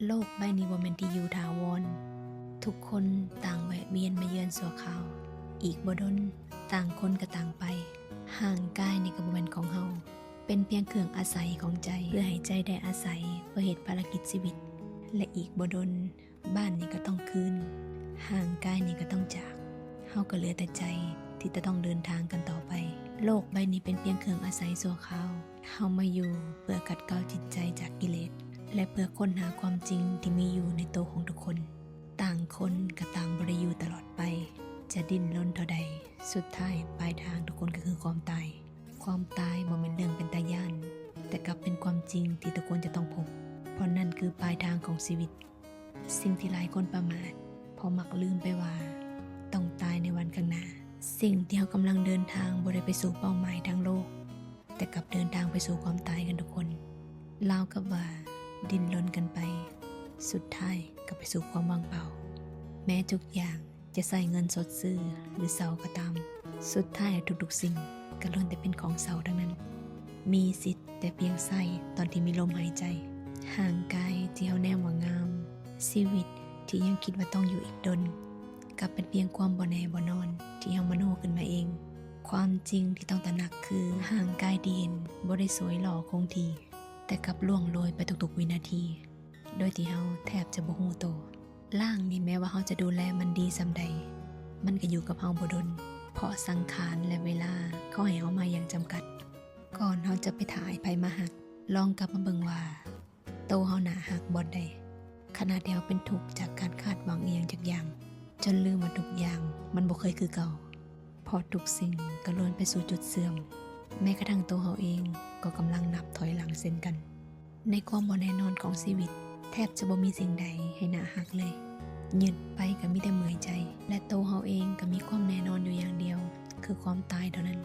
ໂລກໃບນີ້ບໍ່ແມ່ນທີ່ຢູ່ຖາວອນ. ທຸກຄົນຕ່າງແວະວຽນມາເຢືອນຊົ່ວຄາວ. ອີກບໍ່ດົນ, ຕ່າງຄົນກໍຕ່າງໄປ. ຮ່າງກາຍນີ້ກໍບໍ່ແມ່ນຂອງເຮົາ, ເປັນພຽງເຄື່ອງອາໄສຂອງໃຈ ເພື່ອໃຫ້ໃຈໄດ້ອາໄສ ເພື່ອເຮັດພາລະກິດຊີວິດ. ແລະ ອີກບໍ່ດົນ, ບ້ານນີ້ກໍຕ້ອງຄືນ, ຮ່າງກາຍນີ້ກໍຕ້ອງຈາກ. ເຮົາກໍເຫຼືອແຕ່ໃຈທີ່ຈະຕ້ອງເດີນທາງກັນຕໍ່ໄປ. ໂລກໃບນີ້ເປັນພຽງເຄື່ອງອາໄສຊົ່ວຄາວ. ເຮົາມາຢູ່ເພື່ອຂັດເກົາຈິດໃຈຈາກກິເລດ ແລະ ເພື່ອຄົ້ນຫາຄວາມຈິງທີ່ມີຢູ່ໃນໂຕຂອງທຸກຄົນ. ຕ່າງຄົນກໍຕ່າງບໍ່ໄດ້ຢູ່ຕະຫຼອດໄປ. ຈະດີ້ນລົນເທົ່າໃດ, ສຸດທ້າຍປາຍທາງທຸກຄົນກໍຄືຄວາມຕາຍ. ຄວາມຕາຍບໍ່ແມ່ນເລື່ອງເປັນຕາຢ້ານ, ແຕ່ກັບເປັນຄວາມຈິງທີ່ທຸກຄົນຈະຕ້ອງພົບ, ເພາະນັ້ນຄືປາຍທາງຂອງຊີວິດ. ສິ່ງທີ່ຫຼາຍຄົນປະໝາດ ເພາະມັກລືມໄປວ່າຕ້ອງຕາຍໃນວັນຂ້າງໜ້າ. ສິ່ງທີ່ເຮົາກຳລັງເດີນທາງບໍ່ໄດ້ໄປສູ່ເປົ້າໝາຍທາງໂລກ, ແຕ່ກັບເດີນທາງໄປສູ່ຄວາມຕາຍກັນທຸກຄົນ. ລາວກັບວ່າດີ້ນລົນກັນໄປ, ສຸດທ້າຍກໍໄປສູ່ຄວາມວ່າງເປົ່າ. ແມ້ທຸກຢ່າງຈະໃຊ້ເງິນສົດຊື້ ຫຼື ເຊົ່າກໍຕາມ, ສຸດທ້າຍທຸກໆສິ່ງກໍລ້ວນແຕ່ເປັນຂອງເຊົ່າທັງນັ້ນ. ມີສິດແຕ່ພຽງໃຊ້ຕອນທີ່ມີລົມຫາຍໃຈ. ຮ່າງກາຍທີ່ເຮົາແນມວ່າງາມ, ຊີວິດທີ່ຍັງຄິດວ່າຕ້ອງຢູ່ອີກດົນ, ກັບເປັນພຽງຄວາມບໍ່ແນ່ບໍ່ນອນທີ່ເຮົາມະໂນຂຶ້ນມາເອງ. ຄວາມຈິງທີ່ຕ້ອງຕະໜັກຄື ຮ່າງກາຍທີ່ເຫັນບໍ່ໄດ້ສວຍຫຼໍ່ຄົງທີ່, ແຕ່ກັບລ່ວງໂລຍໄປທຸກໆວິນາທີ ໂດຍທີ່ເຮົາແທບຈະບໍ່ຮູ້ໂຕ. ຮ່າງນີ້ແມ້ວ່າເຮົາຈະດູແລມັນດີສ່ຳໃດ, ມັນກໍຢູ່ກັບເຮົາບໍ່ດົນ, ເພາະສັງຂານ ແລະ ເວລາເຂົາໃຫ້ເຮົາມາຢ່າງຈຳກັດ. ກ່ອນເຮົາຈະໄປຖ້າໃຫ້ໃຜມາຮັກ, ລອງກັບມາເບິ່ງວ່າ ໂຕເຮົາໜ້າຮັກບ່ອນໃດ? ຂະນະທີ່ເຮົາເປັນທຸກຈາກການຄາດຫວັງອີ່ຫຍັງຈັກຢ່າງ, ຈົນລືມວ່າທຸກຢ່າງມັນບໍ່ເຄີຍຄືເກົ່າ, ເພາະທຸກສິ່ງກໍລ້ວນໄປສູ່ຈຸດເສື່ອມ, ແມ້ກະທັ່ງໂຕເຮົາເອງກໍກຳລັງນັບຖອຍຫຼັງເຊັ່ນກັນ. ໃນຄວາມບໍ່ແນ່ນອນຂອງຊີວິດ, ແທບຈະບໍ່ມີສິ່ງໃດໃຫ້ໜ້າຮັກເລີຍ. ຍຶດໄປກໍມີແຕ່ເມື່ອຍໃຈ, ແລະ ໂຕເຮົາເອງກໍມີຄວາມແນ່ນອນຢູ່ຢ່າງດຽວ, ຄືຄວາມຕາຍເທົ່ານັ້ນ.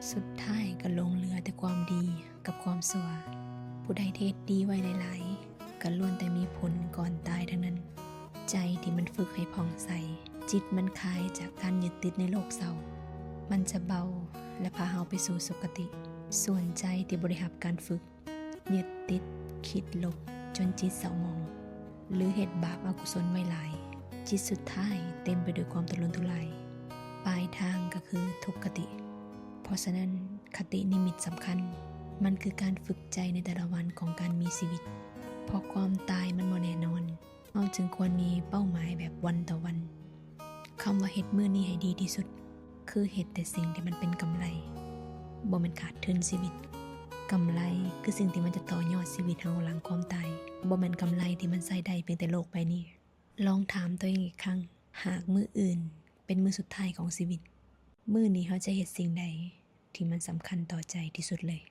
ສຸດທ້າຍກໍຫຼົງເຫຼືອແຕ່ຄວາມດີ ກັບຄວາມຊົ່ວ. ຜູ້ໃດທີ່ເຮັດດີໄວ້ຫຼາຍໆ ກໍລ້ວນແຕ່ມີຜົນກ່ອນຕາຍທັງນັ້ນ. ໃຈທີ່ມັນຝຶກໃຫ້ຜ່ອງໃສ, ຈິດມັນຄາຍຈາກການຍຶດຕິດໃນໂລກເສົ້າ, ມັນຈະເບົາ ແລະ ພາເຮົາໄປສູ່ສຸຄະຕິ. ສ່ວນໃຈທີ່ບໍ່ໄດ້ຮັບການຝຶກ, ຍຶດຕິດ, ຄິດລົບ ຈົນຈິດເສົ້າໝອງ, ຫຼື ເຮັດບາບອະກຸສົນໄວ້ຫຼາຍ, ຈິດສຸດທ້າຍເຕັມໄປດ້ວຍຄວາມທຸລົນທຸລາຍ. ປາຍທາງກໍຄືທຸກຄະຕິ. ເພາະສະນັ້ນ, ຄະຕິນິມິດສຳຄັນ, ມັນຄືການຝຶກໃຈໃນແຕ່ລະວັນຂອງການມີຊີວິດ. ເພາະຄວາມຕາຍມັນບໍ່ແນ່ນອນ, ເຮົາຈຶ່ງຄວນມີເປົ້າໝາຍແບບວັນຕໍ່ວັນ. ຄຳວ່າເຮັດມື້ນີ້ໃຫ້ດີທີ່ສຸດ ຄືເຮັດແຕ່ສິ່ງທີ່ມັນເປັນກຳໄລ, ບໍ່ແມ່ນຂາດທຶນຊີວິດ. ກຳໄລຄືສິ່ງທີ່ມັນຈະຕໍ່ຍອດຊີວິດເຮົາຫຼັງຄວາມຕາຍ, ບໍ່ແມ່ນກຳໄລທີ່ມັນໃຊ້ໄດ້ພຽງແຕ່ໂລກໃບນີ້. ລອງຖາມຕົວເອງອີກຄັ້ງ, ຫາກມື້ອື່ນເປັນມື້ສຸດທ້າຍຂອງຊີວິດ, ມື້ນີ້ເຮົາຈະເຮັດສິ່ງໃດ ທີ່ມັນສຳຄັນຕໍ່ໃຈທີ່ສຸດເລີຍ.